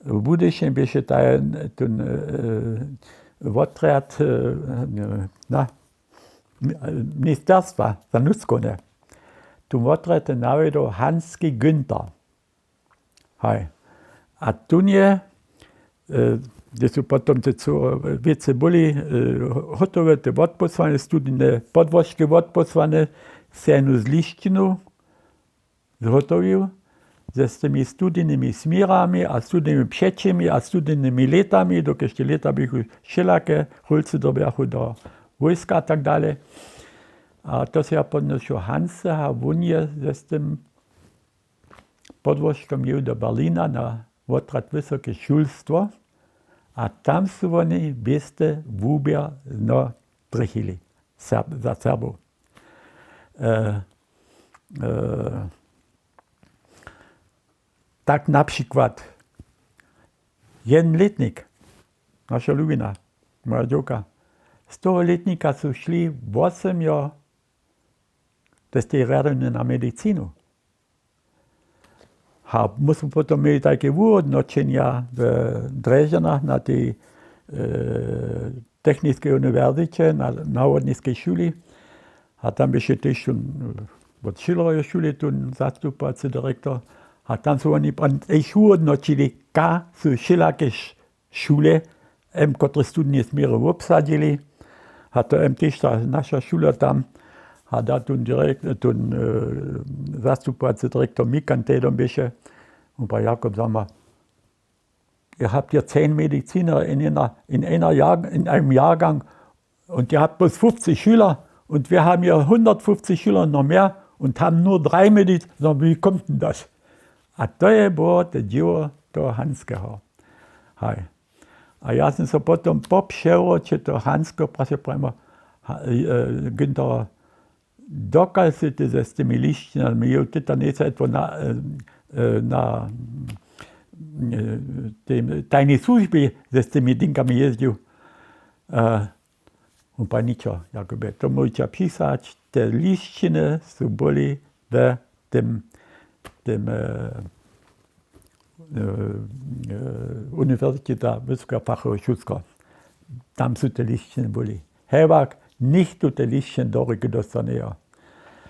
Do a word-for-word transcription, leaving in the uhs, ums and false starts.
W Budyšin běše tajen ten wotrjad ministerstwa za nutřkowne. Tón wotrjad je nawjedał Hanski Günther. Haj. A tón je, hdyž su potom te wěcy byli hotowe, te wotposłane, studijne podłožki wotposłane, sejnu z lišćinu zhotowił, ze z tymi studijnymi směrami a studijnymi přećimi a studijnymi lětami, dokelž te lěta běchu wšelake, Rólcy dyrbjachu do wójska a tak dalej. A to se ja podnošu Hanse a wón je ze z tym podłožkom jěł do Berlina na wotrjad wysoke šulstwo a tam su woni wěste wuběrno drychili za Serbow. Tak na přikład jedyn lětnik, naša Lubina, moja dźowka, z toho lětnika su šli wosomjo, to je tej rjadowne na medicinu. A my smy potom měli tajke wuhódnoćenja w Drježdźanach na tej techniskej uniwersiće, na nawodniskej šuli. A tam běše tež wot šulerjow šuli tón zastupowacy direktor. A tam su woni tež wuhódnoćili, ka su wšelake šule, em kotrež studijne směry wobsadźili. A to em tež ta naša šula tam. A da tón zastupowacy direktor Mikan tehdom běše, wón praji: Jakob, za ma, ihr habt ja zehn Mediziner in, einer, in, einer Jahr, in einem Jahrgang und ihr habt bloß fünfzig Schüler und wir haben ja hundertfünfzig Schüler noch mehr und haben nur drei Mediziner. Wie kommt denn das? A to je było to dźěło toho Hanskeho. Haj. A ja sym so potom po přewróće toho Hanskeho prašał, prajimo, Günthera, dokal sy ty z tymi lišćinami jěł, ty tam njejsy etwo na, na tej tajnej słužbje z tymi dinkami jězdźił? Wón praji: Ničo, Jakubje, to móžeća pisać, te lišćiny su byli w tym, tym Uniwersitet za wysoke fachowe šulstwo. Tam su te lišćiny byli. Hewak, nichtó te lišćiny do ruky dósta njejo.